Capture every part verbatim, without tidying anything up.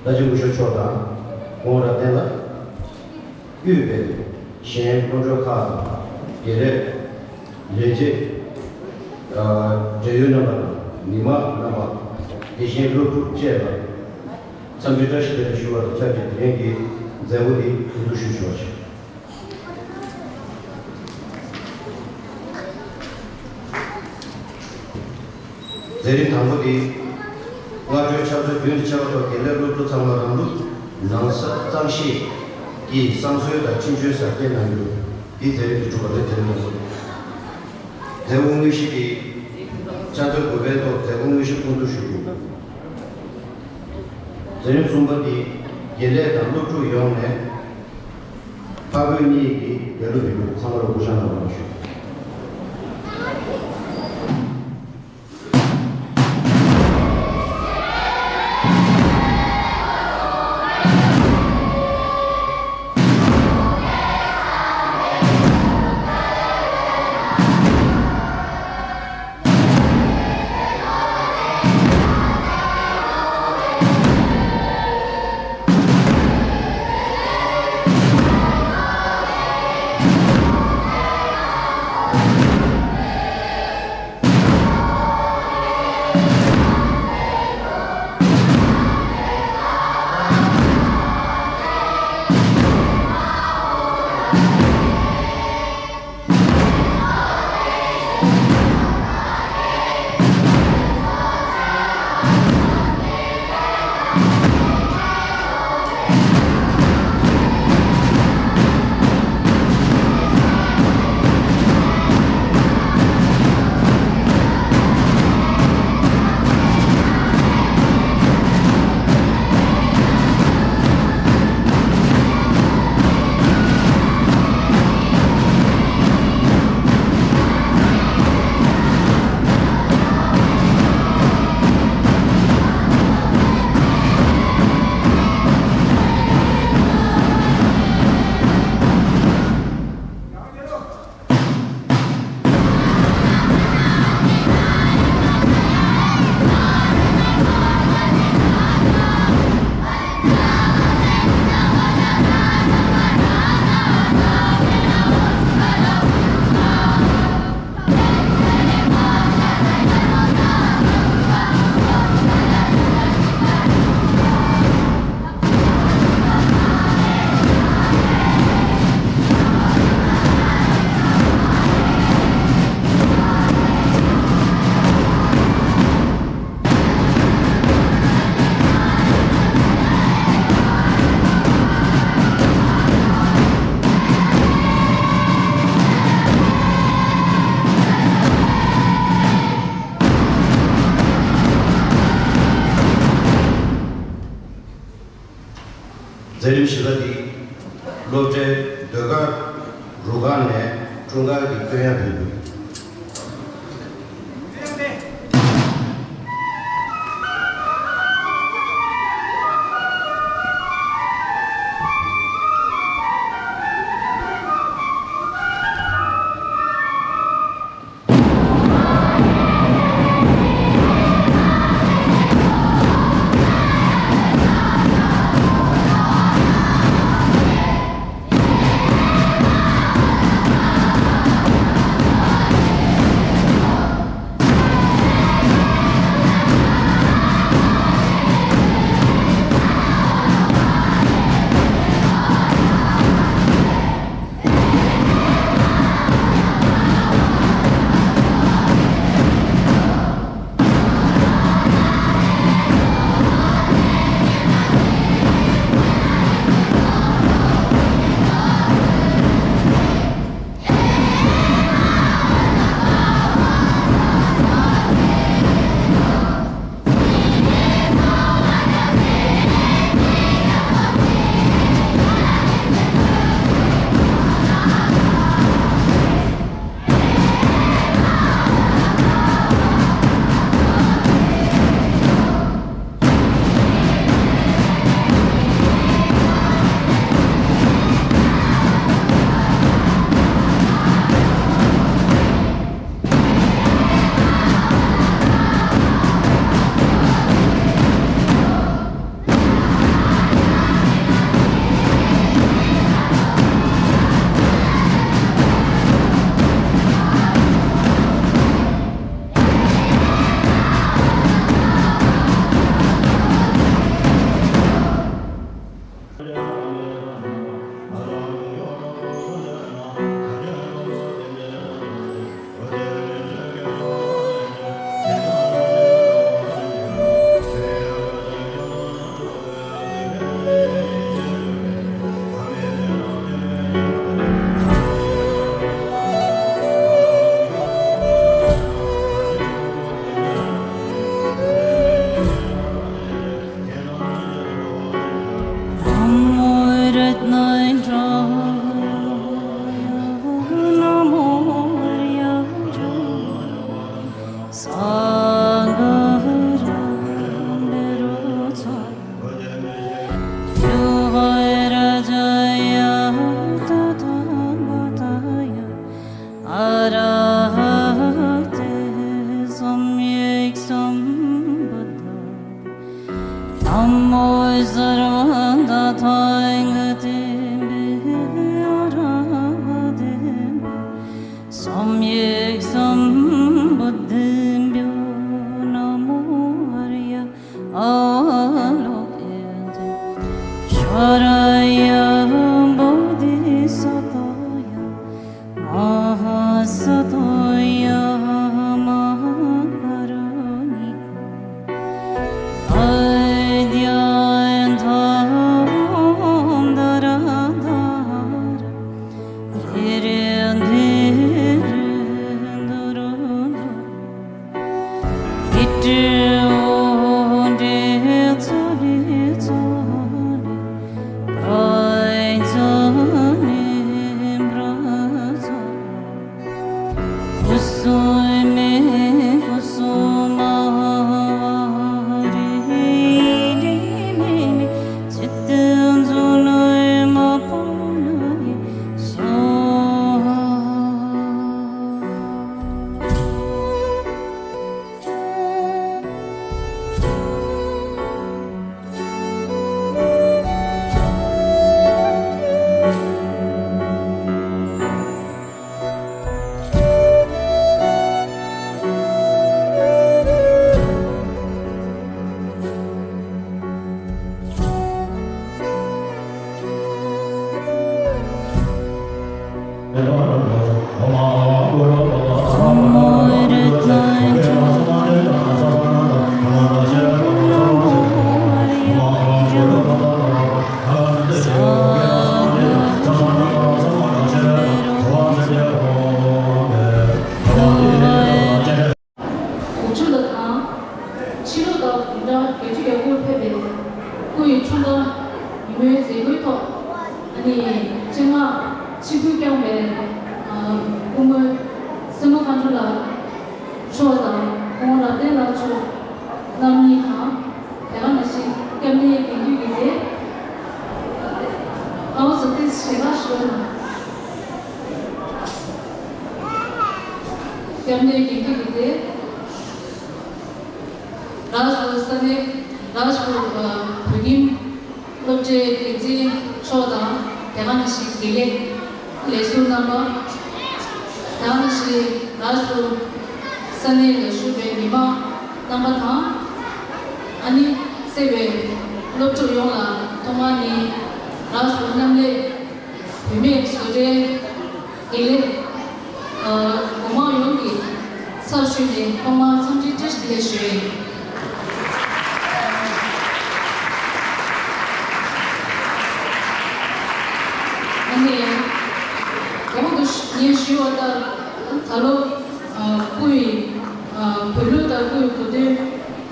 ལྷ་རྗེ་སྐུ་ཞབས་མཆོག་དང་ཁོང་རབ་བརྟན་ལགས། དབུས་པའི་གཞན་སློབ་གྲྭ་ཁག་དང་དགེ་ལས་ལས་བྱེད། འབྲེལ་ཡོད་རྣམ་པ་དང་མི་མང་རྣམ་པ། དེ་བཞིན་སློབ་ཕྲུག་བཅས་ལ་འཚམས་འདྲི་བཀྲ་ཤིས་བདེ་ལེགས་ཞུ་བ་དང་ཆབས་ཅིག་དེ་རིང་གི་མཛད་སྒོ་འདི་གོ་སྒྲིག་ཞུ་ཞུ་བ་ཞིག་མཛད་རིམ་དང་པོ་འདི། སྔ་དྲོའི་ཕྱག་ཚོད་བདུན་དང་ཕྱེད་ཀ་ཐོག་དགེ་ལས་སློབ་ཕྲུག་ཚང་མ་རང་ལུགས་ནང་གསར་གཙང་བཤེར་གྱིས་བསང་གསོལ་དང་ཆིབས་བསྐྱོན་གཟབ་རྒྱས་གནང་རྒྱུ། འདི་མཛད་རིམ་འདི་གྲུབ་པ་རེད། མཛད་རིམ་དང་པོ། མཛད་སྒོ་དངོས་གཞི་འདི། ཕྱག་ཚོད་དགུ་པའི་ཐོག་མཛད་སྒོ་དངོས་གཞི་སྐུ་མདུན་ཞུ་རྒྱུ། མཛད་རིམ་གསུམ་པ་འདི། དགེ་ལས་དང་སློབ་ཕྲུག་ཡོངས་ནས། འཕགས་བོད་གཉིས་ཀྱི་དགེ་ལུགས་རིགས་དྲུག་ཚང་མ་ལ་སྐུ་བཞེངས་གནང་བར་ཞུ། མཛད་རིམ་བཞི་པ་འདི། སློབ་གྲྭའི་ཟློས་གར་རུ་ཁག་ནས་འཁྲུངས་སྐར་གྱི་བསྟོད་དབྱངས་འབུལ་རྒྱུ། Arahato sammyaksambuddhassa. Namo sarvada tathāgatebhyo arahato sammyaksambuddhebhyo namo arya ālokete. Jārāya bodhisattāya mahāsattāya mahākāruṇiku དགུ་བཅུ་ལ་དང་། ཕྱི་ལོ་ཟླ་བདུན་ཕྲག་བརྒྱད་ཅུ་གྱ་དགུར་ཕེབས་པའི་སྐུ་ཡི་འཁྲུངས་སྐར་ཉིན་མོའི་མཛད་སྒོའི་ཐོག་ཨ་ནི་སྤྱན་སྔར་ཆིབས་བསྒྱུར་བསྐྱངས་པའི་སྐུ་ངོ་སྲས་མོ་མཁའ་འགྲོ་ལགས་མཆོག་དང་ཁོང་རབ་བརྟན་ལགས་མཆོག་རྣམ་གཉིས་དང་། དེ་ག་ནང་བཞིན་སྐྱབས་གནས་དགེ་འདུན་གྱི་སྡེ། ཨའོ་ཟོ་ཏིས་ཞེ་དྲག་ཞུ་ན། སྐྱབས་གནས་དགེ་འདུན་གྱི་སྡེ། རཱཇ་པུར་ས་གནས་རཱཇ་པུར་བོད་ཁྱིམ་སློབ་གྲྭའི་འགན་འཛིན་མཆོག་དང་། དེ་ག་ནང་བཞིན་དགེ་ལས་ལས་ཟུར་རྣམ་པ། དེ་ག་ནང་བཞིན་རཱཇ་པུར་ས་གནས་ལ་བཞུགས་པའི་མི་མང་རྣམ་པ་དང་། ཨ་ནི་བརྩེ་བའི་སློབ་ཕྲུག་ཡོངས་ལ་ཐོག་མར་ནི་རཱཇ་པུར་མཉམ་ལས་བུད་མེད་བཟོ་གྲྭའི་དགེ་ལས་འགོ་དམངས་ཡོངས་ཀྱི་ཚབ་ཞུས་ནས་ཐོག་མར་འཚམས་འདྲི་བཀྲ་ཤིས་བདེ་ལེགས་ཞུ་ཡི། ཨ་ནི་གོང་དུ་ངས་ཞུས་པ་ལྟར་ད་ལོ་སྐུ་ཡི་བོད་ལུགས་ལྟར་སྐུ་ཡི་གོ་སྟོན་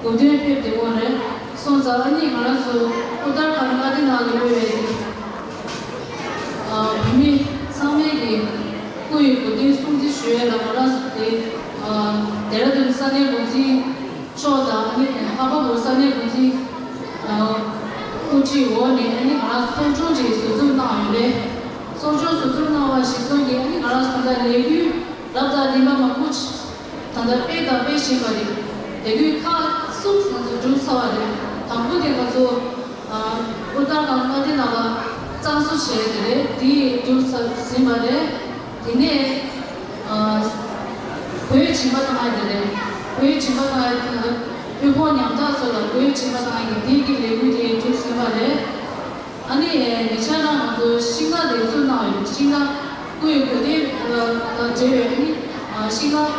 གོ་སྟོན་ཕེབས་བསྡད་ཡོད་རེད། སོང་ཙང་ཨ་ནི་ང་རང་ཚོ་ཨུ་ཏར་ཁཱན་མངའ་སྡེ་ནང་ལ་ཡོད་པའི་བོད་མི་ཚང་མས་ཀྱི་སྐུ་ཡི་གོ་སྟོན་སྲུང་བརྩི་ཞུ་ཡས་ལ་ང་རང་ཚོ་དེ་ལྡེ་ར་ལྡུན་ས་གནས་འགོ་འཛིན་མཆོག་དང་ཨ་ནི་ཧ་པ་བོ་ས་གནས་འགོ་འཛིན་དབུ་ཁྲིད་འོག་ནས་ཨ་ནི་ང་རང་ཚོགས་ཆུང་ཅིག་ཟུར་འཛུགས་གནང་ཡོད་རེད། ཚོགས་ཆུང་ཟུར་འཛུགས་གནང་བ་གཞིར་བཟུང་གིས་ཨ་ནི་ང་རང་ཚོ་ད་ལས་འགུལ་རབ་དང་རིམ་པ་མང་པོ་ཅིག་ད་ལྟ་སྤེལ་དང་སྤེལ་བཞིན་པ་རེད། ལས་འགུལ་ཁག་གསུམ་ང་ཚོ་གྲུབ་ཚར་བ་རེད། དང་པོ་དེ་ང་ཚོ་ཨུ་ཏར་ཁཱན་མངའ་སྡེ་ནང་ལ་གཙང་བཟོ་བྱས་དེ་རེད། དེ་གྲུབ་ཚར་ཟིན་པ་རེད། དེ་ནས་གོས་སྦྱིན་པ་བཏང་ཡ་དེ་རེད། གོས་སྦྱིན་པ་བཏང་ཡ་དེ་ལ་དབུལ་ཕོངས་ཉམ་ཐག་ཚོ་ལ་གོས་སྦྱིན་པ་བཏང་ཡ་གི་དེ་གི་ལས་འགུལ་དེ་གྲུབ་ཟིན་པ་རེད། ཨ་ནི་ཉེ་ཆར་རང་ང་ཚོ་ཤིང་ནགས་ལེགས་གསོ་གནང་ཡོད། ཤིང་ནགས་སྐུ་ཡི་གོ་སྟོན་དང་འབྲེལ་བའི་ཨ་ནི་ཤིང་ནགས་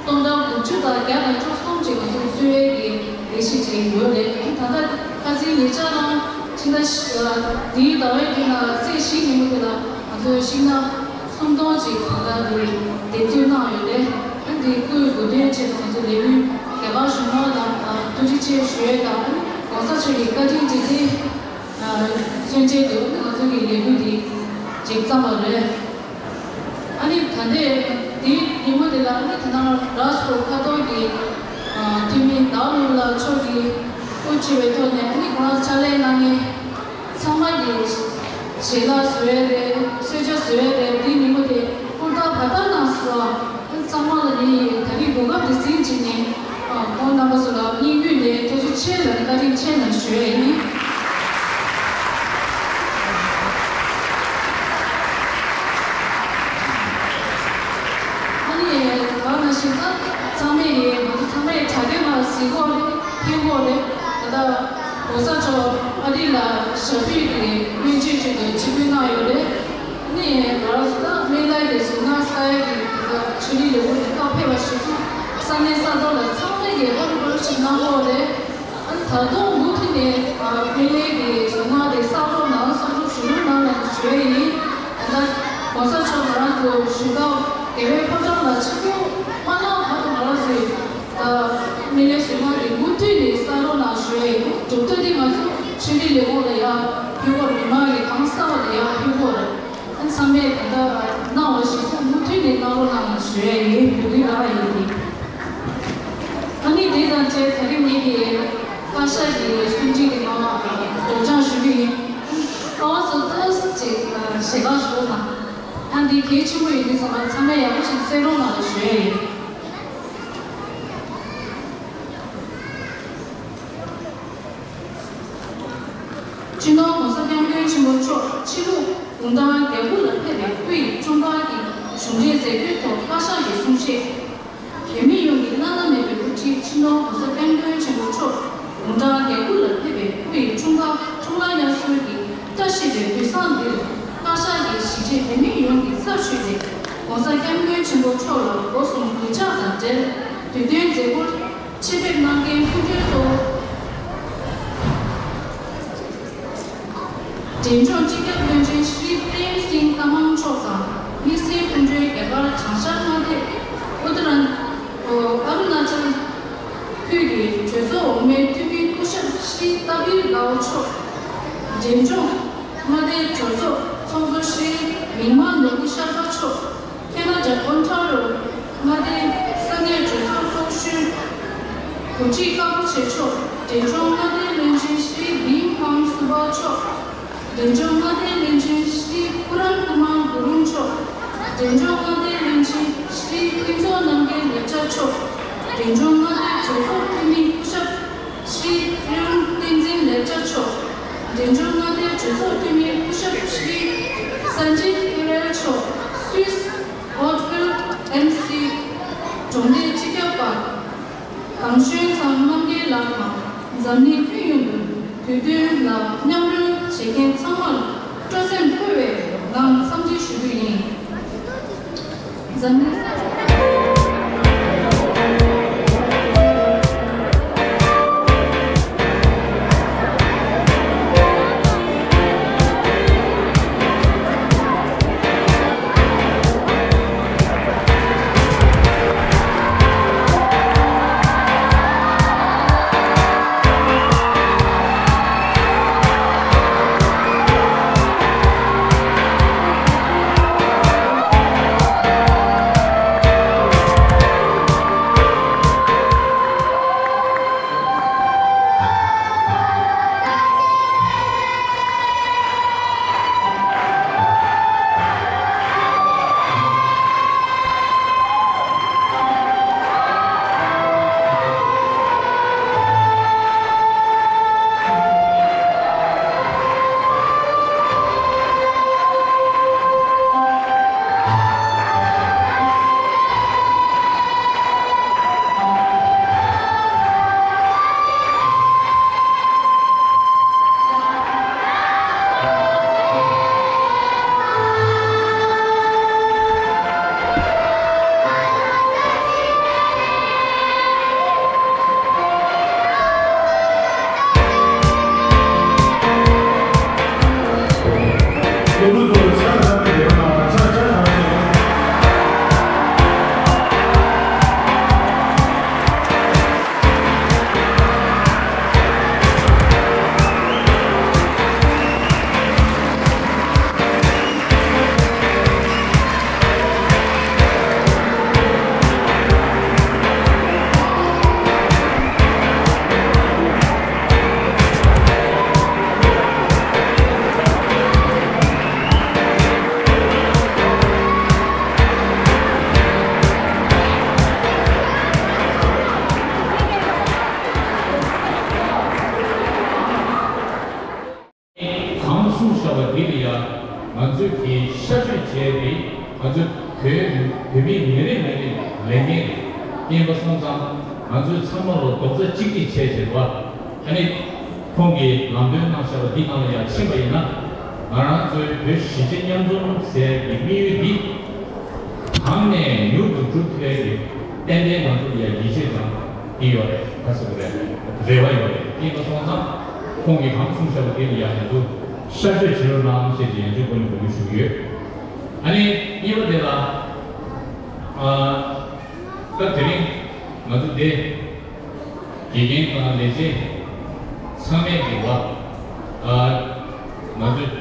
སྟོང་ཕྲག་དགུ་བཅུ་དང་བརྒྱ་དང་བཅུ་གསུམ་ཅིག་ང་ཚོ་གསོ་བའི་གི་ལས་གཞི་ཅིག་ཡོད་རེད། ད་ལྟ་ཁ་སང་ཉེ་ཆར་རང་ཤིང་ནགས་འདིའི་ཟླ་བའི་རིང་ལ་ཚེས་བཞི་ཉིན་མོ་དེ་ལ་ང་ཚོ་ཤིང་ནགས་སུམ་སྟོང་ཅིག་ད་ལྟ་འདི་འདེབས་འཛུགས་གནང་ཡོད་རེད། ཨ་འདི་སྐུ་ཡི་གོ་སྟོན་ཆེད་དུ་ང་ཚོ་ལས་འགུལ་རྒྱ་གར་གཞུང་མང་དང་ཐུགས་རྗེ་ཆེ་ཞུ་ཡས་དང་ཨ་ནི་གོང་ས་མཆོག་གི་བཀའ་དྲིན་དེ་དེ། མཉམ་འབྲེལ་དུ་ང་ཚོ་གི་ལས་འགུལ་འདི་མཇུག་བརྩམས་པ་རེད། ཨ་ནི་ད་ལྟའི་དེའི་ཉིན་མོ་དེ་ལ་ཨ་ནི་ད་ལྟ་རཱཇ་པུར་ཁ་ཐོར་གྱི་འཐུས་མི་ཟླ་བ་ལྷུན་པོ་ལགས་མཆོག་གིས་སྐུ་ཕྱྭ་བའི་ཐོག་ནས་ཨ་ནི་ཁོ་རང་ཕྱག་ལས་གནང་མཁན་ཚང་མ་གི་ཞལ་ལག་བཟོ་ཡས་རེད། གསོལ་ཇ་བཟོ་ཡས་རེད། དེའི་ཉིན་མོ་དེ་ཧུར་ཐག་བར་ཐག་གནང་སོང་། ཚང་མ་ལ་ངས་ད་རེས་གོ་སྐབས་འདི་ཟིན་བྱས་ནས་ཁོང་རྣམ་པ་ཚོ་ལ་སྙིང་དབུས་ནས་ཐུགས་རྗེ་ཆེ་ལབ་ནས་བཀའ་དྲིན་ཆེ་ལབ་ཞུ་ཡས་ཡིན། ཨ་ནི་ད་ནང་བཞིན་ད་ཚང་མས་ཡིན་ང་ཚོ་ཚང་མས་དྲ་རྒྱའི་ནང་གཟིགས་སྐོར་རེད། ཐད་ཀར་རེད། ད་ལྟ་གོང་ས་མཆོག་ཨ་རི་ལ་ཞབས་པུས་ཀྱི་སྨན་བཅོས་ཆེད་དུ་ཆིབས་བསྒྱུར་གནང་ཡོད་རེད། ནི་ང་རང་ཚོ་ད་སྨན་བླའི་གི་གཟུངས་སྔགས་གསོལ་ཡས་ཀྱི་ད་ཆོས་རིག་ལས་ཁུངས་ཀྱི་སྐབས་ཕེབས་པ་ཞིག་ཚུགས་ས་གནས་ས་ཐོག་ལ་ཚང་མས་ཀྱི་ཧོབ་ཧོབ་ཞིག་གནང་གི་ཡོད་རེད། ཨ་ད་དུང་མུ་མཐུད་ནས་ཨ་སྨན་བླའི་གི་གཟུངས་སྔགས་དེ་བསགས་རོགས་གནང་། གསོག་སྒྲུབ་ཞུ་རོགས་གནང་ལབ་ཞུ་ཡས་ཡིན། ད་ལྟ་གོང་ས་མཆོག་ང་རང་ཚོ་བཞུགས་སྒར་རྒྱལ་བའི་ཕོ་བྲང་ལ་ཆིབས་བསྒྱུར་མ་གནང་བར་དུ་ང་རང་ཚོས་ད་སྨན་བླའི་གཟུངས་སྔགས་དེ་མུ་མཐུད་ནས་བསགས་རོགས་གནང་ཞུ་ཡས་ཡིན། གྲུབ་མཐའ་དེ་ང་ཚོ་ཆོས་རིག་ལས་ཁུངས་ལ་ཡར་ཕུལ་དགོས་རེད། མི་མང་གི་གང་ཟག་པ་ལ་ཡར་ཕུལ་དགོས་རེད། ཨ་ཚང་མས་ད་ལྟ་གནང་བ་གཞིར་བཟུང་མུ་མཐུད་ནས་གནང་རོགས་གནང་ཞུ་ཡས་ཡིན། བོད་དོན་ར་ཡིན་ཏེ། ཨ་ནི་དེ་དང་འབྲེལ་ད་རིང་ངེད་ཀྱི་བཀའ་ཤག་གི་གསུང་འཕྲིན་གྱི་ནང་སྒྲོག་སྦྱང་ཞུ་རྒྱུ་ཡིན། སྐལ་བ་སོགས་ཏོག་ཙམ་ཅིག་ཞལ་ཁ་ཞུ་རོགས་གནང་། ད་འདི་གལ་ཆེན་པོ་ཡིན་དུས་ཙམ་པ་ཚང་མས་ཡག་པོ་ཞིག་གསན་རོགས་གནང་ཞུ་ཡས་ཡིན། སྤྱི་ནོར་༸གོང་ས་༸སྐྱབས་མགོན་ཆེན་པོ་མཆོག་ཕྱི་ལུགས་དགུང་གྲངས་བརྒྱད་དགུ་ལ་ཕེབས་པའི་སྐུ་ཡི་འཁྲུངས་སྐར་གྱི་གཞུང་འབྲེལ་མཛད་སྒོའི་ཐོག་བཀའ་ཤག་གི་གསུང་བཤད། བོད་མི་ཡོངས་ཀྱི་བླ་ན་མེད་པའི་དབུ་ཁྲིད་སྤྱི་ནོར་༸གོང་ས་༸སྐྱབས་མགོན་ཆེན་པོ་མཆོག་དགུང་གྲངས་བརྒྱད་དགུ་ལ་ཕེབས་པའི་སྐུ་ཡི་འཁྲུངས་སྐར་འཁྲུངས་ལྷ་དབྱར་གསོལ་གྱི་བཀྲ་ཤིས་པའི་དུས་བཟང་འདིར་བཀའ་ཤག་གིས་གཞིས་བྱེས་བོད་མི་ཡོངས་ཀྱི་ཚབ་ཞུས་ཏེ་༸གོང་ས་༸སྐྱབས་མགོན་ཆེན་པོ་མཆོག་ལ་སྒོ་གསུམ་གུས་ཕྱག་དང་འབྲེལ་དུས་སྟོན་མཛད་སྒོར་ཆེད་ཕེབས་གནང་མཁན་སྐུ་མགྲོན་གཙོ་བོ། འབྲས་ལྗོངས་སྤྱི་ཁྱབ་བློན་ཆེན་ཤྲི་པྲེམ་སིང་ཏ་མང་མཆོག་དང་། དམིགས་བསལ་སྐུ་མགྲོན་རྒྱ་གར་བྱང་ཤར་མངའ་སྡེ་ཨུ་ཏ་རན་ཨ་རུ་ན་ཅལ་ཁུལ་གྱི་གྲོས་ཚོགས་འོག་མའི་འཐུས་མི་སྐུ་ཞབས་ཤྲི་ཏ་པིར་ལའོ་མཆོག་འབྲས་ལྗོངས་མངའ་སྡེའི་གྲོས་ཚོགས་ཚོགས་གཙོ་ཤྲི་མིག་དམར་ནོར་བུ་ཤར་པ་མཆོག་ཁེ་ན་ཌ་ཨོན་ཊ་རི་ཡོ་མངའ་སྡེའི་ས་གནས་གྲོས་ཚོགས་ཚོགས་གཞོན་འགོ་ཁྲིད་ཀ་པོ་ཆེ་མཆོག་འབྲས་ལྗོངས་མངའ་སྡེའི་བློན་ཆེན་ཤྲི་བིམ་ཁང་སུ་བྷ་མཆོག་འབྲས་ལྗོངས་མངའ་སྡེའི་བློན་ཆེན་ཤྲི་ཀུ་རན་ཀུ་མཱར་གུ་རུང་མཆོག་འབྲས་ལྗོངས་མངའ་སྡེའི་བློན་ཆེན་ཤྲི་ཕུན་ཚོགས་རྣམ་རྒྱལ་ལེགས་བྱ་མཆོག་འབྲས་ལྗོངས་མངའ་སྡེའི་གྲོས་ཚོགས་འཐུས་མི་སྐུ་ཞབས་ཤྲི་ཨེ་རུན་བསྟན་འཛིན་ལེགས་བྱ་མཆོག་འབྲས་ལྗོངས་མངའ་སྡེའི་གྲོས་ཚོགས་འཐུས་མི་སྐུ་ཞབས་ཤྲི་སན་ཇིབ་ཨེ་རལ་མཆོག་སུད་སི་ཨོ་ཊི་ཕིལ་ཨེམ་སི་གྲོང་སྡེའི་སྤྱི་ཁྱབ་པ། དང་ཞོན་ཚང་རྣམ་རྒྱལ་ལགས་དང་འཛམ་གླིང་ཁྱོན་ཡོངས་ཀྱི་བོད་དོན་ལ་མཉམ་རོལ་བྱེད་མཁན་ཚང་མར་སྤྲོ་སེམས་འཁོལ་བའི་ངང་འཚམས་འདྲི་ཞུ་རྒྱུ་ཡིན། འཛམ་གླིང་ས་ཕྱོགས། གསུངས་བཞག་པ་འདི་ལ་ཡང་ང་ཚོས་ཀྱིས་ཤར་བསྐྱོད་བྱས་ཏེ། ང་ཚོས་བོད་བོད་མིའི་མི་རེ་ངོས་ནས་ལས་འགན་རེད། ཡིན་པ་སོང་ཙང་ང་ཚོས་ཚང་མ་ལོ་རྡོག་རྩ་གཅིག་སྒྲིལ་བྱས་བྱས་པ། ཨ་ནི་ཁོང་གིས་ལམ་སྟོན་གནང་བཞག་པ་འདི་ནང་ལ་ཡང་ཕྱིན་པ་ཡིན་ན། ང་རང་ཚོའི་བོད་གཞིས་བྱེས་མཉམ་འཛོམས་ཟེར་གྱི་དམིགས་ཡུལ་འདི་གང་ནས་མྱུར་དུ་འགྲུབ་ཐུབ་ཡ་གི་ཏན་ཏན་ང་ཚོ་ལ་ཡ་ཡིད་ཆེས་དང་འདི་ཡོད་རེད། ག་ཟེར་དགོས་རེད། རེ་བ་ཡོད་རེད། ཡིན་པ་སོང་ཙང་ཁོང་གིས་གང་གསུངས་བཞག་པ་དེ་ལ་ཡ་ང་ཚོ་ཤར་བསྐྱོད་བྱེད་རོགས་གནང་ཞེས་ཀྱི་ཡང་བསྐྱར་ཁོང་ལ་འབོད་སྐུལ་ཞུ་གི་ཡོད། ཨ་ནི་གཉིས་པ་དེ་ལ། ཨ། སྐབས་དེ་རིང་ང་ཚོ་འདི། དགེ་རྒན་དང་ལས་བྱེད་ཚང་མས་ཀྱི་བ། ཨ། ང་ཚོས་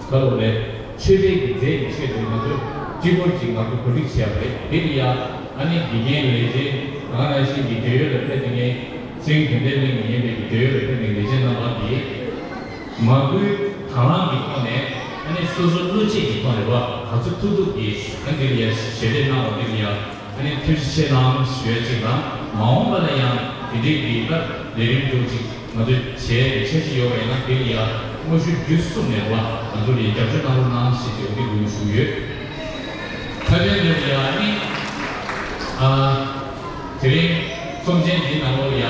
ག་ལབ་རེད། ཆོས་དད་ཀྱི་རྫས་ཀྱི་ཆེད་དུ་ང་ཚོས་སྤྱི་བོར་གྱི་ང་ཚོ་གོ་སྒྲིག་བྱས་པ་རེད། འདི་ལ་ཡ་ཨ་ནི་དགེ་རྒན་ལས་བྱེད་ད་ག་ནང་བཞིན་གྱི་འབྲེལ་ཡོད་ལ་ཕེབས་ཏེ་ངས་ཚེ་རིང་དོན་ལྡན་གླིང་ནས་ཡིན་པའི་གི་འབྲེལ་ཡོད་ལ་ཕེབས་ཏེ་ལས་བྱེད་རྣམ་པ་གིས། མ་བསྐུལ་དང་བླངས་ཀྱི་ཐོག་ནས་ཨ་ནི་སོ་སོ་བློ་སྐྱེད་ཀྱི་ཐོག་ནས་བ་ག་ཚོད་ཐུབ་ཐུབ་ཀྱིས་ཨ་ནི་འདི་ལ་ཡ་ཞལ་འདེབས་གནང་བ་འདི་ལ་ཡ། ཨ་ནི་ཐུགས་རྗེ་ཆེ་གནང་ཞུ་ཡ་གཅིག་དང་། མ་འོངས་པ་ལ་ཡང་དེ་འདྲའི་གི་སྐབས་ལས་རིམ་འདྲ་ཅིག་ང་ཚོས་བྱས་འཆར་གཞི་ཡོད་པ་ཡིན་ན། དེ་ལ་ཡ་དངོས་ཤུགས་བརྒྱུད་གསུམ་ནས་བ་ང་ཚོ་ལ་ཡ་རྒྱབ་སྐྱོར་གནང་རོགས་གནང་ཞེས་ཀྱི་འོ་འདི་འབོད་སྐུལ་ཞུ་གི་ཡོད། ད་ལྟའི་འདིར་ཡ་ཨ་ནི། ཨ། དེ་རིང་ཚོམས་ཆེན་འདིའི་ནང་ལོགས་ལ་ཡ་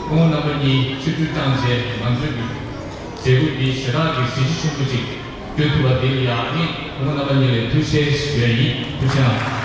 སྐུ་ངོ་རྣམ་པ་གཉིས་ཆིབས་བསྒྱུར་བཏང་རྗེས་ང་ཚོས་ཀྱི་མཛད་སྒོ་འདི་ཞེ་དྲག་གི་གཟི་བརྗིད་ཆེན་པོ་ཅིག་སྤྲོད་ཐུབ་པ་དེ་ལ་ཡ་ཨ་ནི་སྐུ་ངོ་རྣམ་པ་གཉིས་ལ་ཐུགས་རྗེ་ཆེ་ཞུ་ཡ་ཡིན། ཐུགས་རྗེ་གནང་།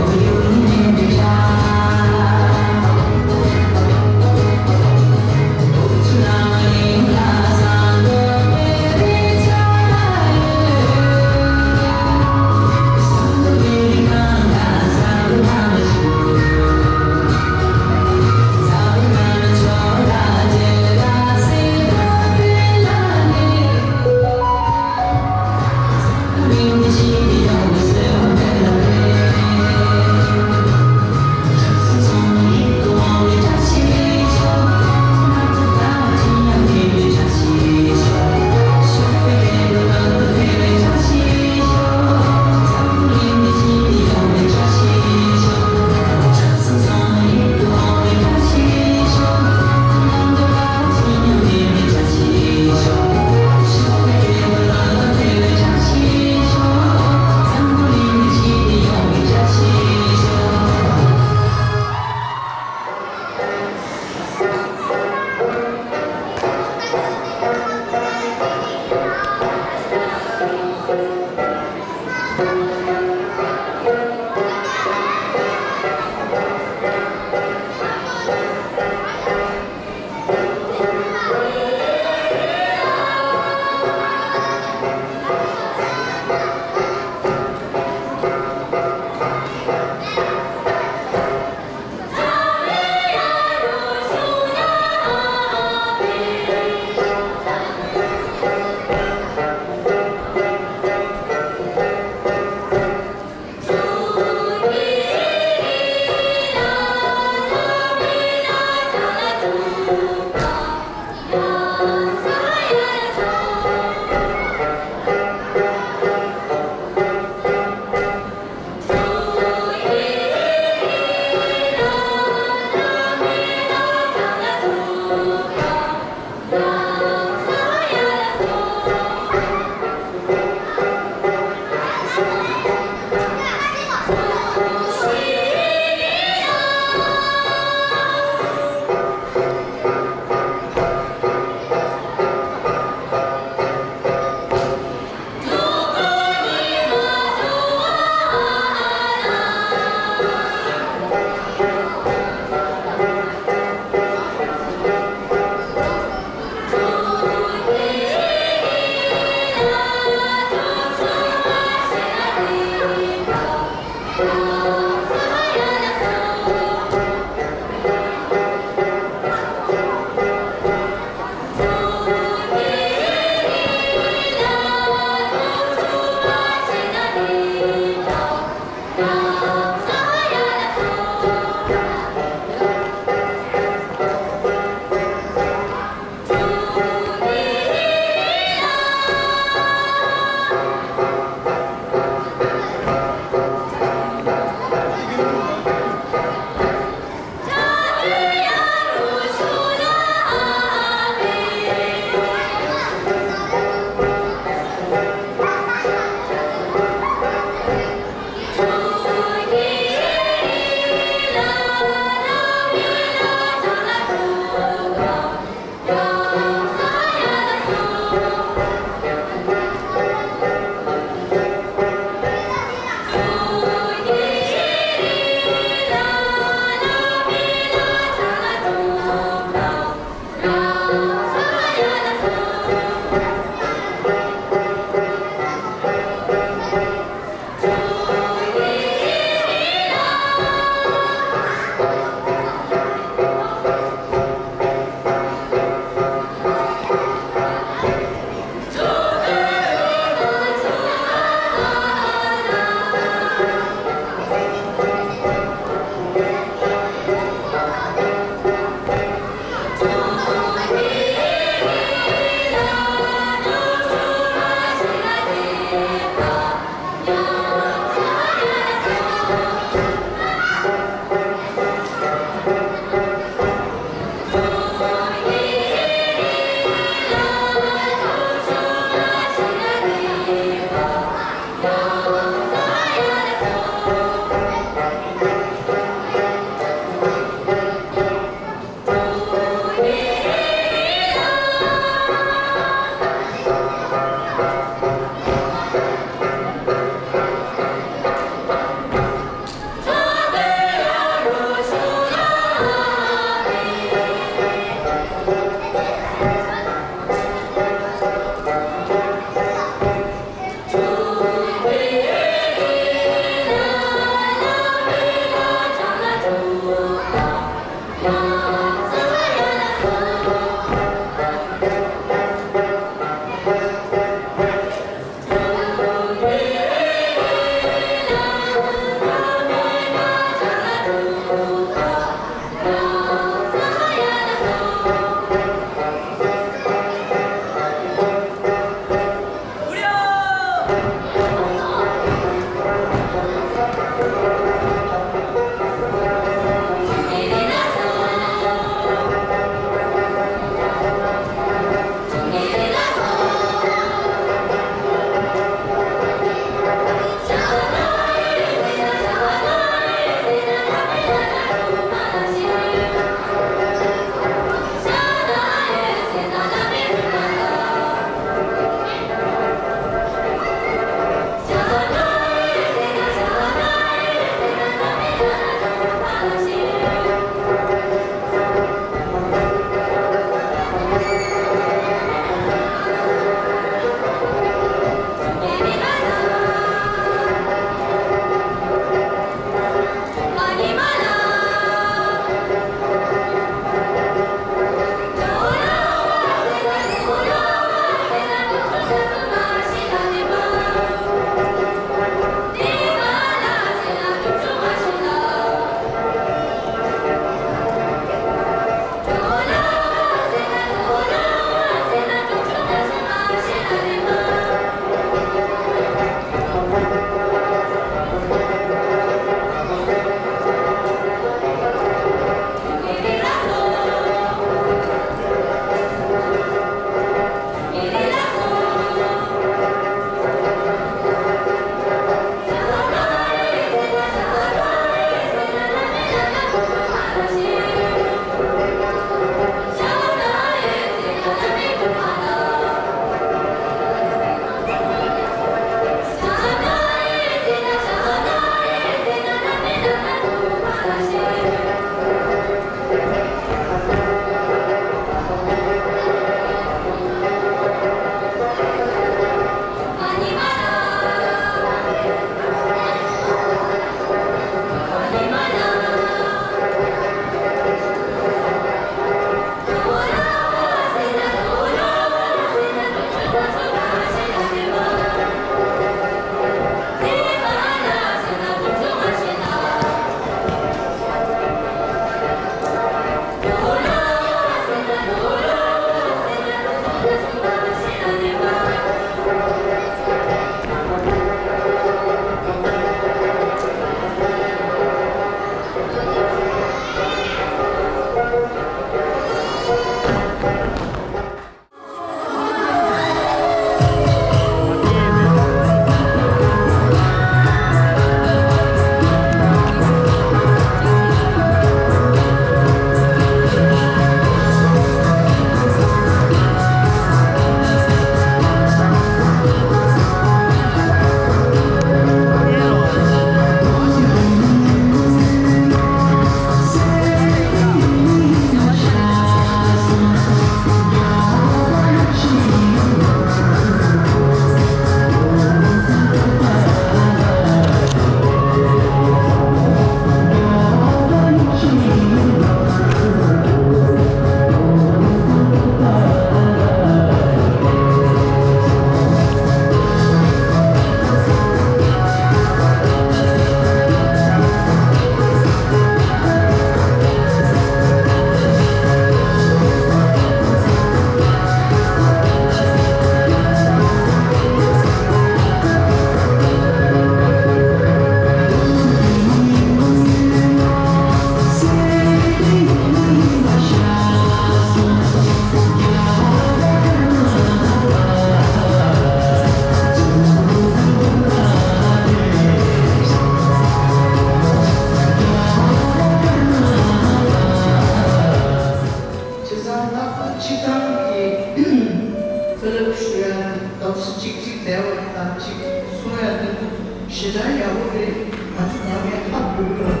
ཞེ་དྲག་ཡག་པོ་རེད། ང་ཚོ་ནང་མི་ཧ་གོ་གི་རེད།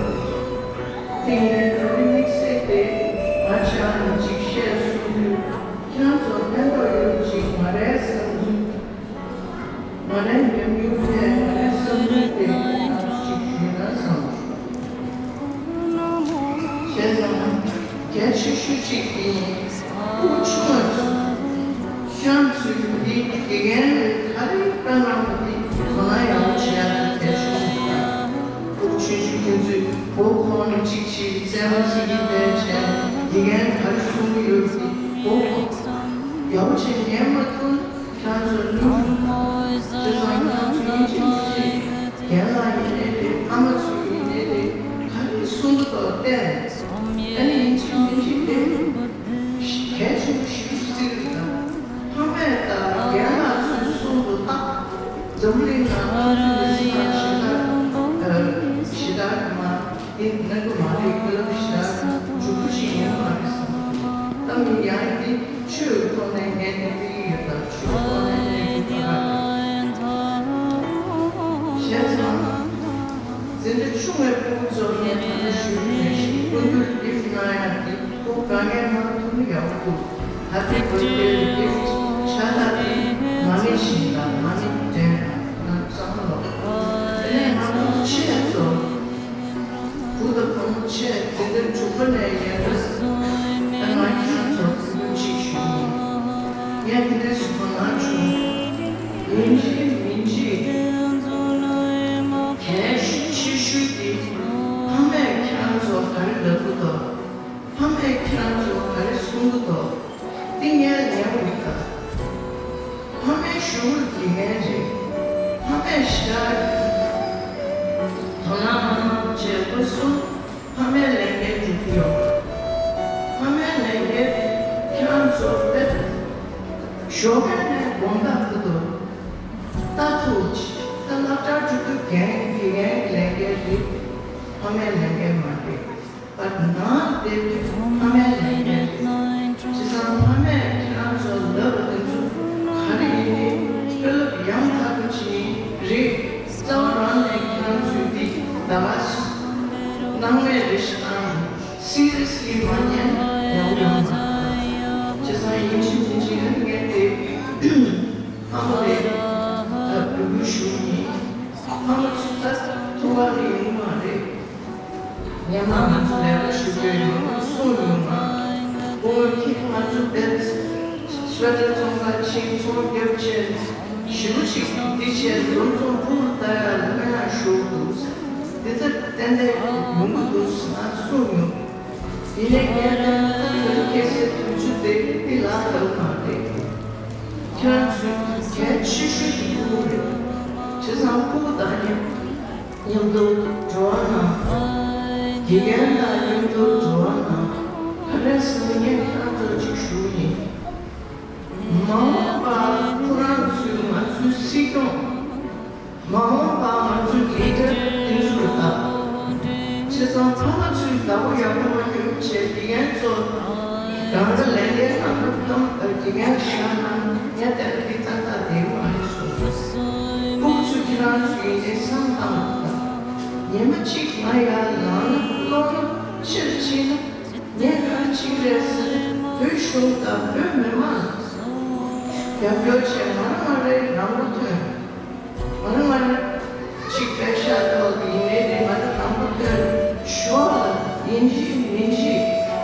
དེ་ཡིན་ནའི་ད་རིང་དམིགས་བསལ་དེ་ང་ཆ་ནས་ཅིག་བཤད་གསུང་དུས་ཁྱེད་རང་ཚོ་ཕན་ཐོགས་ཡོད་ཅིག་ང་རའི་བསམ་ཚུལ། ང་རའི་ཉམས་མྱོང་དེ་ང་རའི་བསམ་ཚུལ་དེ་ང་ཚོ་ཅིག་ཞུས་ན་བསམ། བྱས་ཙང་གལ་ཆེ་ཤོས་གཅིག་དེ་ཡིན། སྤུ་གུ་ཆུང་བ་ཚོ་ཁྱེད་རང་ཚོས་འདི་དགེ་རྒན་རེད་ག་རེ་བཀའ་གནང་བ་དེ་དོ་སྣང་ཡག་པོ་བྱེད་ཡག་དེ་གལ་ཆེ་ཤོས་རེད། སྤུ་གུ་ཆུང་ཆུང་ཁྱེད་ཚོས་མགོ་འཁོར་ནས་གཅིག་བྱས་རྩེད་མོ་རྩེ་གི་བསྡད་བྱས་དགེ་རྒན་ག་རེ་གསུང་གི་ཡོད་དེ་མགོ་འཁོར་ཡག་པོ་བྱས་ཉན་མ་ཐུབ་ན། ཁྱེད་རང་ཚོ་སྙིང་རྗེ་མ། བྱས་ཙང་ཁྱེད་རང་ཚོ་ཡིན་གཅིག་མིན་གཅིག་རྒན་ལགས་ཡིན་ནའི་རེད། ཕ་མ་ཚོ་ཡིན་ནའི་རེད། ག་རེ་གསུང་གི་འདུག་བལྟས། ཨ་ནི་ཡིན་གཅིག་མིན་གཅིག་དེ་གལ་ཆེན་པོ་ཞིག་བརྩི་གི་འདུག་ཕ་མས་དང་རྒན་ལགས་ཚོས་གསུང་དུ་བཏགས། འཛམ་བུ་གླིང་ནང་ཁྱེད་ཚོའི་མི་ཚེ་ནང་ཞེ་དྲག་ཞེ་དྲག་གི་མ། འདི་གནང་གི་མ་རེད། ཀི་ལབ་ཞེ་དྲག་འཇུག་པོ་ཞིག་ཡོད་མ་རེད་བསམ། ད་མི་ཡང་འདི་ཆོས་ཀྱི་ཐོག་ནས་ངས་འདི་འདི་ཡོད་ད་ཆོས་ཀྱི་ཐོག་ནས་ངས་འདི་ག་རེ་བྱས་ཙང་། འཛིན་གྲྭ་ཆུང་བའི་སྤུ་གུ་ཚོ་ངས་ད་ལྟ་ཞུས་པ་ནང་བཞིན་སྐུ་མདུན་ལ་གླེང་སྟེགས་གནང་ཡག་འདི་སྤུ་གུ་གང་གས་གནང་ཐུབ་ན་ཡག་པོ་འདུག Happy birthday gift ཕྱག་རྟགས་འདི་མ་ཎི་བཞིན་དང་མ་ཎི་འདྲེན་དང་ན་བསམ་བློ། དེ་ནས་ང་ཚོ་ཆེད་དུ། བུ་དང་བུ་མོ་ཆེ་འཛིན་གྲྭ་དྲུག་པ་ནས་ཡར་ལ་ད་ང་ཁྱེད་ཚོར་ཐུགས་རྗེ་ཆེ་ཞུ་ཡིན། ངས་འདི་འདྲའི་ཟུར་པ་ང་བྱུང་། ཡིན་གཅིག་མིན་གཅིག་གལ་ཆེ་ཤོས་དེ་ཕ་མས་ཁྱེད་རང་ཚོར་ག་རེ་ལབ་ཀྱི་འདུག་ཕ་མས་ཁྱེད་རང་ཚོར་ག་རེ་གསུང་གི་འདུག་འདི་ངས་ཉན་འོས་ད། ཕ་མའི་ཞུ་བོ་དགེ་རྒན་རེད། ཕ་མས་ཞེ་དྲག་དོ་སྣང་གནང་བྱས་དགོས་སོང་། ཕ་མའི་ལས་འགན་སྒྲུབ་ཀྱི་ཡོད། ཕ་མའི་ལས་འགན་དེ་ཁྱེད་རང་ཚོ་དཔེ་ཞོགས་པ་ནས་དགོང་དག་ཏུ་ལྟ་ཐུབ་ཅིག་ད་སློབ་གྲྭར་འགྲོ་དུས་རྒན་དགེ་རྒན་གྱི་ལས་འགན་རེད། ཕ་མའི་ལས་འགན་མ་རེད། But now they will ཕ་མའི་ལས་འགན་རེད། བྱས་ཙང་ཕ་མས་ཁྱེད་རང་ཚོ་ལབ་པ་དེ་ཚོ་ག་རེ་ཡིན་ནའི་དཔེ་ལབ་ཡང་དག་པ་ཅིག་རེད། རྩ་བ་རང་ནས་ཁྱེད་རང་ཚོས་འདི་ད་ག་སྣང་མེད་རེ་ཞིག་བཏང་ཡོང་། Seriously མ་ཉན་ཡག་ཡོང་མ་རེད། བྱས་ཙང་ཡིན་གཅིག་མིན་གཅིག་ཨ་ནི་ངས་དེ་ཨ་མ་ལས་ད་འབོད་སྐུལ་ཞུ་ཡིན། ཨ་མ་ཚོ་ད་ཐུག་པ་ནི་ཡོང་མ་རེད། སྔོན་མ་ང་ཚོ་ལས་ཀ་ཞུ་མཁན་ཡོད་ན་གསུངས་ཡོང་ང་། སྐུ་ངོ་ཁྱེད་ང་ཚོ་དེར་སུ་ཝེ་ཊར་བཙོང་ག་ཕྱིན་ཚོང་རྒྱབ་བྱས་ཞེ་པོ་ཅིག་འདི་བྱས་འཛོམས་འཛོམས་སྤུ་གུ་ལྟ་ཡག་ལ་སྨན་ཁང་ཞུགས་འདུག་འདི་ལྟར་ཏན་ཏན་ཡོང་གི་འདུག་ང་གསུངས་ཡོང་། ཡིན་ནའི་ངས་ལྟ་ན་ད་དོན་ཁྱད་བསད་དུས་ཚོད་དེ་འདི་ལ་ལྟ་བུ་མ་རེད། ཁྱེད་རང་ཚོའི་གལ་ཆེ་ཤོས་དེ་སྤུ་གུ་རེད། བྱས་ཙང་སྤུ་གུ་དང་ནི། མཉམ་དུ་འགྲོ་བ་ན། དགེ་རྒན་དང་མཉམ་དུ་འགྲོ་བ་ན། ག་རེ་ཟེར་ན་ངས་ཁྱེད་རང་ཚོར་ཅིག་ཞུ་ཡིན། མ་འོངས་པ་ཁོ་རང་ཚོའི་ང་ཚོའི་སྲིད་སྐྱོང་། མ་འོངས་པ་ང་ཚོའི་ལི་ཌར་དེ་ཚོ་རེད་ད། བྱས་ཙང་ཕ་མ་ཚོས་བདག་པོ་ཡག་པོ་མ་བརྒྱབ་བྱས་དགེ་རྒན་ཚོ་གང་འདྲ་ལས་འགན་གང་འདྲ་ཕམ་དགེ་རྒན་བཞག་ན་ངས་བལྟས་ན་འདི་ཏག་ཏག་བསྡད་ཀྱི་མ་རེད་བཟོ། སྤུ་གུ་ཚོས་ཁྱེད་རང་ཚོ་ཡིན་ནའི་བསམ་བཏང་དགོས་ད། ཉི་མ་གཅིག་ང་ཡར་ལངས་ན་ཀློག་ན་ཕྱིར་ཕྱིན་ན་ངས་ག་རེ་བྱེད་ཀྱི་རེད་ཟེར་ན་བོད་གཞུང་དང་བོད་མི་མང་རྒྱབ་སྐྱོར་བྱས་ང་རང་ང་རའི་རང་མགོ་ཐོན། ང་རང་ང་རང་གཅིག་པད་ཤག་ཐོག་ཏུ་ཡིན་ནའི་རེད། ང་རང་རང་མགོ་ཐོན་ཞོར་ལ་ཡིན་གཅིག་མིན་གཅིག་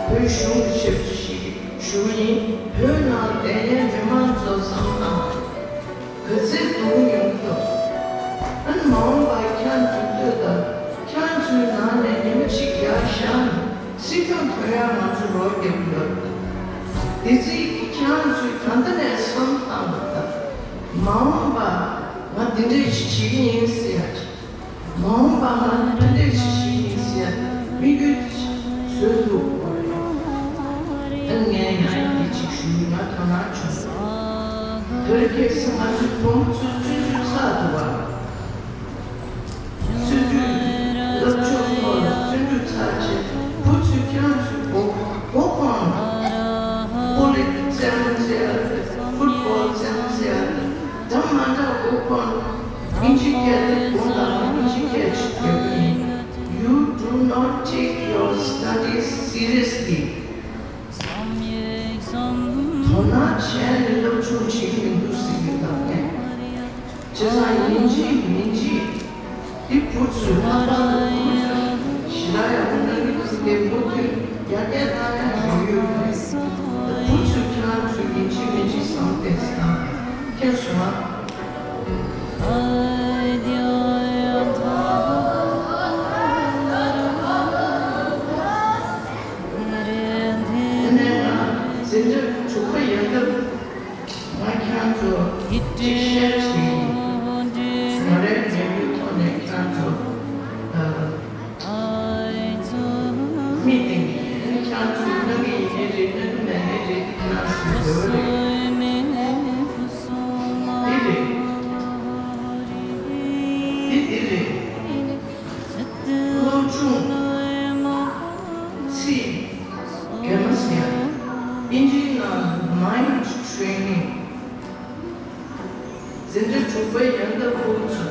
བོད་གཞུང་གི་ཆེད་དུ་ཞིག་ཞུ་ཡིན། བོད་ནང་བསྡད་མཁན་མི་མང་ཚོ་བསམ་བཏང་། ག་ཚོད་སྡུག་མྱོང་ཐུབ། ཨ་ནི་མ་འོངས་པར་ཁྱེད་རང་ཚོའི་ལྟོས་དང་ཁྱེད་རང་ཚོའི་ནང་ནས་ཉི་མ་གཅིག་ཡར་བཞག་ནས་སྲིད་སྐྱོང་ཐོན་ཡག་ང་ཚོ་རོགས་རྒྱབ་ཀྱི་ཡོད་རེད། དེ་ཚེ་ཁྱེད་རང་ཚོས་ད་ལྟ་ནས་བསམ་བཏང་དགོས་ད། མ་འོངས་པ་ང་འདི་འདྲས་ཞིག་བྱེད་ཀྱི་ཡིན་ཟེར་ཡག་ཅིག་མ་འོངས་པ་ང་འདི་འདྲས་ཞིག་བྱེད་ཀྱི་ཡིན་ཟེར་ཡག་དམིགས་ཡུལ་དེ་ཞིག་བཟོས་ཐུབ་དགོས་རེད། ད་ངས་ཡང་འདི་ཅིག་ཞུ་ཡིན། ང་དོ་སྣང་བྱུང་། དེར་ཁེལ་ས་ང་ཚོའི་བུ་མོ་ཚོའི་བརྩོན་འགྲུས་ཚགས་འདུག་བ། བརྩོན་འགྲུས། སློབ་སྦྱོང་ཐོག་ལ་བརྩོན་འགྲུས་ཚར་རྗེས་བུ་ཚོས་ཁྱེད་རང་ཚོའི་མགོ་མགོ་འཁོར་ན། པོ་ལི་རྩེད་མོ་རྩེ་ཡ་རེད། ཕུཊ་བོལ་རྩེད་མོ་རྩེ་ཡ་རེད། འདྲ་མ་འདྲ་མགོ་འཁོར་ན། ཨིན་ཇི་ དགོངས་དག་ལ་ཨིན་ཇི་སྐད་ཅིག་རྒྱབ་ཀྱི་ཡིན། You do not take your studies seriously. དོ་སྣང་བྱས་ནས་སློབ་སྦྱོང་བྱེད་ཀྱི་མི་འདུག་ཟེར་གྱི་འདུག་ངས། བྱས་ཙང་ཡིན་གཅིག་མིན་གཅིག་འདི་བུ་ཚོའི་ལྷག་པར་དུ་བུ་ཚོས་ཞེ་དྲག་ཡག་པོ་གནང་གི་འདུག་ཟེར་ཏེ་མུ་མཐུད་ཡར་རྒྱས་གཏང་ཡག་ཡོད་ཡོད་མ་རེད། ད་བུ་ཚོས་ཁྱེད་རང་ཚོས་ཡིན་གཅིག་མིན་གཅིག་བསམ་བློ་གཏད་ཟེར་ན་མཁྱེན་སོང་ང་། དེ་ནས་ང་འཛིན་གྲྭ་དྲུག་པ་ཡན་འདབ་ང་ཁྱེད་ཚོ་ཅིག་བཤད་བྱས་ཡིན། ང་རའི་ཉམས་མྱོང་ཐོག་ནས་ཁྱེད་ཚོ་ཨ་མིག་སྟེང་ནས་ཁྱེད་ཚོས་གནང་གི་ཡིན་ནའི་རེད། གནང་གི་མེད་ནའི་རེད། ཁྱེད་ཚོས་འདོད་རེད། འདི་རེད། འདི་འདི་རེད། སློབ་སྦྱོང་ཚིག་ག་རེ་ཟེར་ཡ། ཨིན་ཇིའི་ནང་mind training། འཛིན་གྲྭ་དྲུག་པའི་ཡན་འདབ་ཕྲུ་གུ་ཚོ།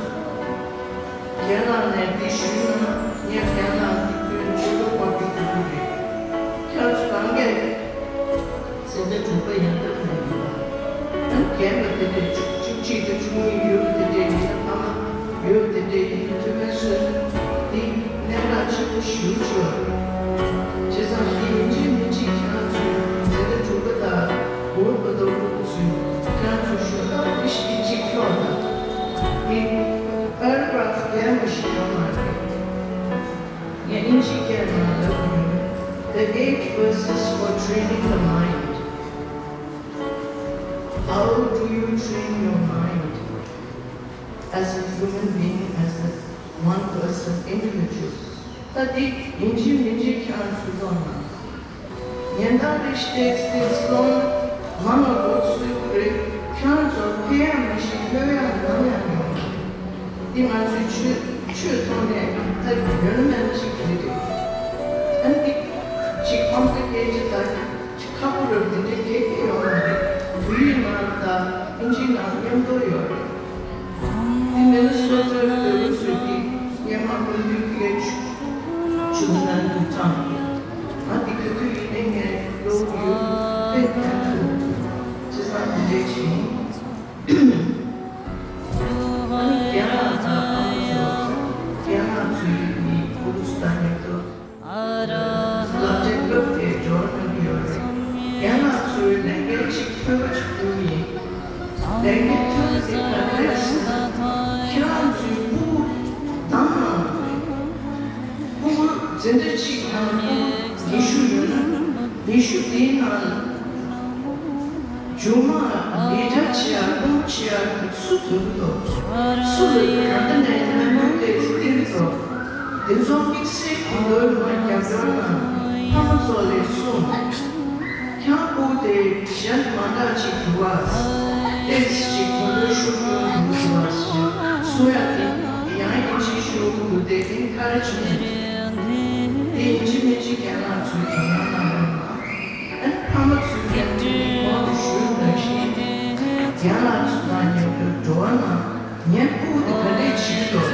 རྒན་ལགས་ནས་འདི་ཞུས་ན་ངས་རྒན་ལགས་འདི་དུས་ཚོད་ལ་དཔག་གི་འདུག་གི་རེད། ཁྱེད་ཚོ་གང་གས་འཛིན་གྲྭ་དྲུག་པ་ཡན་འདབ་ནས་ཡིན་པ། ཨ་རྒན་པ་དེ་འདྲས་བཅུ་བཅུ་གཅིག་དང་བཅུ་གཉིས་ཡོད་པ་དེ་འདྲས་ཡིན་ན། ཕ་མ་ཡོད་པ་དེ་འདྲས་ཡིན་ན་ཐུགས་ཕན་གསོས་ན་འདི་གནད་འགག་ཆེན་པོ་ཞེ་པོ་ཅིག་ཡོད་རེད། བྱས་ཙང་འདི་ཡིན་གཅིག་མིན་གཅིག་ཁྱེད་རང་ཚོས་འཛིན་གྲྭ་དྲུག་པ་དང་འོག་པ་དང་ཕྲུ་གུ་ཚོས་ཁྱེད་རང་ཚོའི་ཤོག་ལྷེ་ཞིག་གཅིག་ཀློག་དང་། འདི་paragraph རྒན་པ་ཞིག་ཡོད་མ་རེད། ངས་ཨིན་ཇིའི་སྐད་ནང་ལབ་ཡོད། The eight verses for training the mind. How do you train your mind as a human being, as a one person, individual? ད་འདི་ཡིན་གཅིག་མིན་གཅིག་ཁྱེད་རང་ཚོས་ཀློག་ན། ཉན་བརྡ་རེ་ཞིག་ཏོག་ཙམ་ཏོག་ཙམ་ཀློག་ན་མང་ང་འགོ་ཚུགས་རེད། ཁྱེད་རང་ཚོ་ཕན་ཡག་མ་གཏོགས་ལྷོད་ཡག་ནམ་ཡང་ཡོང་མ་རེད། འདི་ང་ཚོའི་ཆོས་ཆོས་ཐོག་ནས་ད་ཡོད་ན་མེད་ན་ཅིག་རེད་དེ། ཨ་ནི་ཅིག་ཁོམ་པ་སྐད་ཆ་ད་ཅིག་ཁག་པོ་རེད། འདི་འདྲའི་གེགས་ཡོད་མ་རེད། བོད་ཡིག་ནང་དང་ཨིན་ཇིའི་ནང་མཉམ་དུ་ཡོད་རེད། འདི་མི་ནི་སོ་སོའི་འདོད་པ་ཚོས་ཀྱིས་སྔོན་མ་ཀུན་འདུས་སྐད་ཆུ་ཆུ་ནང་དུ་བཏང་། ང་འདི་ག་དུས་ཡིན་ནའི་ངས་ཀློག་ཡོད། དཔེ་ཕན་ཐོགས། བྱས་ཙང་འདི་འདྲའི་བྱས་ཡིན། ཨ་ནི་རྒན་ལགས་དང་ཨ་མ་ཚོ། རྒན་ལགས་ཚོའི་ནི་ཕྲུ་གུ་ཚོ་དང་མཉམ་དུ་སློབ་གྲྭའི་སྐབས་དེ་འབྱོར་གནང་གི་ཡོད་རེད། རྒན་ལགས་ཚོས་ལས་འགན་གཅིག་མཐོན་པོ་ཅིག་ཕུལ་གྱི་ཡིན། ལས་འགན་མཐོན་པོ་དེ་ག་རེ་རེད་ཟེར་ན། ཁྱེད་རང་ཚོའི་ཕྲུ་གུ་བདམས་གནང་དགོས་རེད། ཕྲུ་གུ་འཛིན་གྲྭ་གཅིག་ནང་ཕྲུ་གུ་ཉི་ཤུ་ཡོད་ན་ཉི་ཤུ་དེའི་ནང་སྒྱུ་མ་ལས་གྲྭ་ཆེ་ཡ་སློབ་ཆེ་ཡ་སུ་ཐུག་གི་འདུག་སུ་ལ་ག་འདྲ་ནས་ལམ་ལུགས་དེ་བསྟན་གི་འདུག་དེ་ཚོ་དམིགས་བསལ་གྱི་ལོ་ལ་རྒྱབ་སྐྱོར་དང་ཕ་མ་ཚོ་ལས་གསུངས། ཁྱང་པོ་དེ་གཞན་མ་འདྲ་ཅིག་འདུག་བ། ཏེས་ཅིག་དེ་ལོའི་ཤུགས་རྒྱུན་འདུག་བ་ཞེས་གསུང་ཡ་དེ་ཡང་ཡིན་གཅིག་ཤོག་གི་འདུག་དེ་ཨེན་ཁ་རེ་ཇི་མེན་ཊི་དེ་ཡིན་གཅིག་མིན་གཅིག་རྒན་ལགས་ཚོས་དོ་སྣང་གནང་རོགས་གནང་། ཨ་ནི་ཕ་མ་ཚོས་ཀྱང་དེ་གོང་དུ་ཞུས་ནང་བཞིན་རྒན་ལགས་ཚོ་དང་མཉམ་དུ་འགྲོ་བ་ན། ངའི་ཕྲུ་གུ་དེ་ག་འདྲས་བྱེད་ཀྱི་འདུག་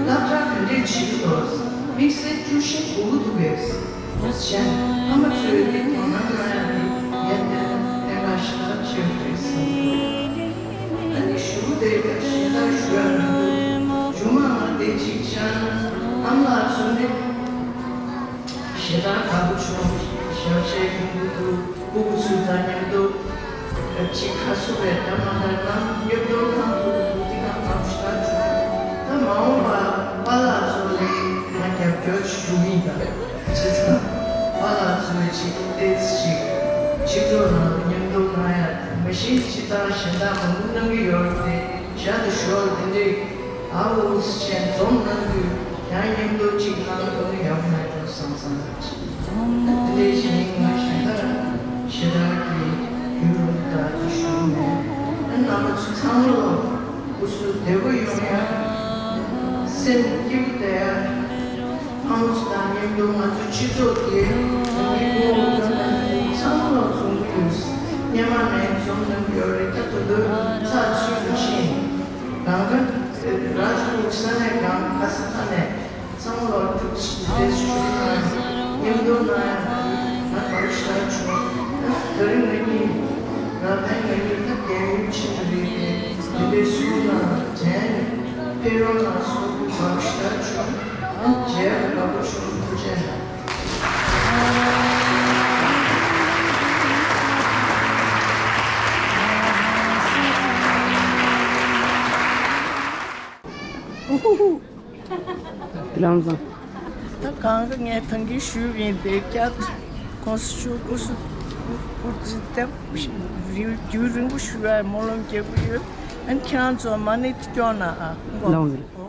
སློབ་གྲྭ་ག་འདྲས་བྱེད་ཀྱི་འདུག་དམིགས་བསལ་བརྒྱུད་ཤིང་དགོས་ཀྱི་འདུག་གས། གཞན་ཕ་མ་ཚོས་དེ་དོ་སྣང་གནང་ཡ་དེ་ངས་བལྟས་ན་གནད་འགག་ཞེ་དྲག་ཆེ་བ་རེད་བསམ་འདུག་ཨ་ནི་གཞུག་གུ་དེ་གཞན་དག་ཞུ་ཡ་མི་འདུག་སྒྱུ་མ་ང་དེ་གཅིག་བྱས་ན་ཨ་མ་ལགས་ཚོ་ནི། ཞེ་དྲག་དགའ་པོ་བྱུང་། ཞབས་ཕྱི་ཡོང་གི་འདུག་སྤུ་གུ་ཚོ་དང་མཉམ་དུ་ཅིག་ཁ་གསོ་བའི་འདྲ་མ་འདྲ་གནང་མཉམ་དུ་གནང་དགོས་ཀྱི་འདུག་དེ་ག་དགའ་པོ་ཞེ་དྲག་བྱུང་། ད་མ་འོངས་པ་པཱ་ལགས་ཚོ་ལ་ང་རྒྱབ་སྐྱོར་ཞུ་གི་ཡིན་ད། བྱས་ཙང་པཱ་ལགས་ཚོས་ཅིག་ཏོག་ཙམ་ཅིག་སྤྱི་ཚོགས་ནང་དུ་མཉམ་དུ་གནང་ཡ་མ་གཞི་སྤྱིར་བཏང་གཞན་དག་མང་པོ་གནང་གི་ཡོད་རེད་དེ། ཞག་དང་ཞོགས་དེ་འདྲའི་ཨ་འུ་ཅན་འཛོམས་གནང་དུས་ཡང་མཉམ་དུ་གཅིག་གནང་དགོས་ན་ཡག་པོ་མེད་འགྲོ་བསམ་བསམ་ལ་ཅིག་དེ་འདྲའི་ཞིག་ང་ཞེ་དྲག་ཞེ་དྲག་གི་ཡུལ་ལུང་དག་ཅིག་ཞུ་མེད། ཨ་རྣམ་པ་ཚོ་ཚང་མ་ལོ་སྐུ་གཟུགས་བདེ་པོ་ཡོང་ཡ། སེམས་སྐྱིད་པོ་བསྡད་ཡ། ཕ་མ་ཚོ་དང་མཉམ་དུ་ང་ཚོ་སྤྱི་ཚོགས་ཀྱི་མི་དགོས་འོས་ཀ་ན་ཚང་མ་ལོ་འཛོམས་གི་ཡོད། སྔོན་མ་ནས་འཛོམས་གནང་གི་ཡོད་རེད། ད་ད་དུང་ཚགས་ཚུད་དུ་ཕྱིན་རང་ག་རང་གི་ས་གནས་གང་ག་ས་ག་ནས་གཙང་བོ་ལ་ཐུགས་རྗེ་ཆེ་ཞུ་གི་ཡོད། མཉམ་དུ་ན་ང་བར་ཤ་ཆུང་ད་རིང་ང་གཉིས་ར་ཕན་ང་གཉིས་ད་རྒན་ཡོལ་ཕྱིན་པ་རེད། དེ་འདྲའི་སུ་ན་དྲན་ཕེ་རོ་ན་སུ་བར་ཤ་ཆུང་རྒྱལ་བ་དགའ་པོ་བྱུང་ཐུགས་རྗེ་ཆེ། ལམ་སང་། ད་གང་ག་ངས་ཐང་གིན་ཞུས་ཡིན་དེ་བསྐྱར་ཁོང་སུ་ཞུ་སྐུ་སུ་སྐུ་ཚེ་བརྟན་རྒྱུན་རིང་པོ་ཞུ་བའི་སྨོན་ལམ་རྒྱག་གི་ཡོད། ཨན་ཁྱེད་རང་ཚོ་མ་ཎི་སྐྱོར་ན་ཨ་ལམ་སང་།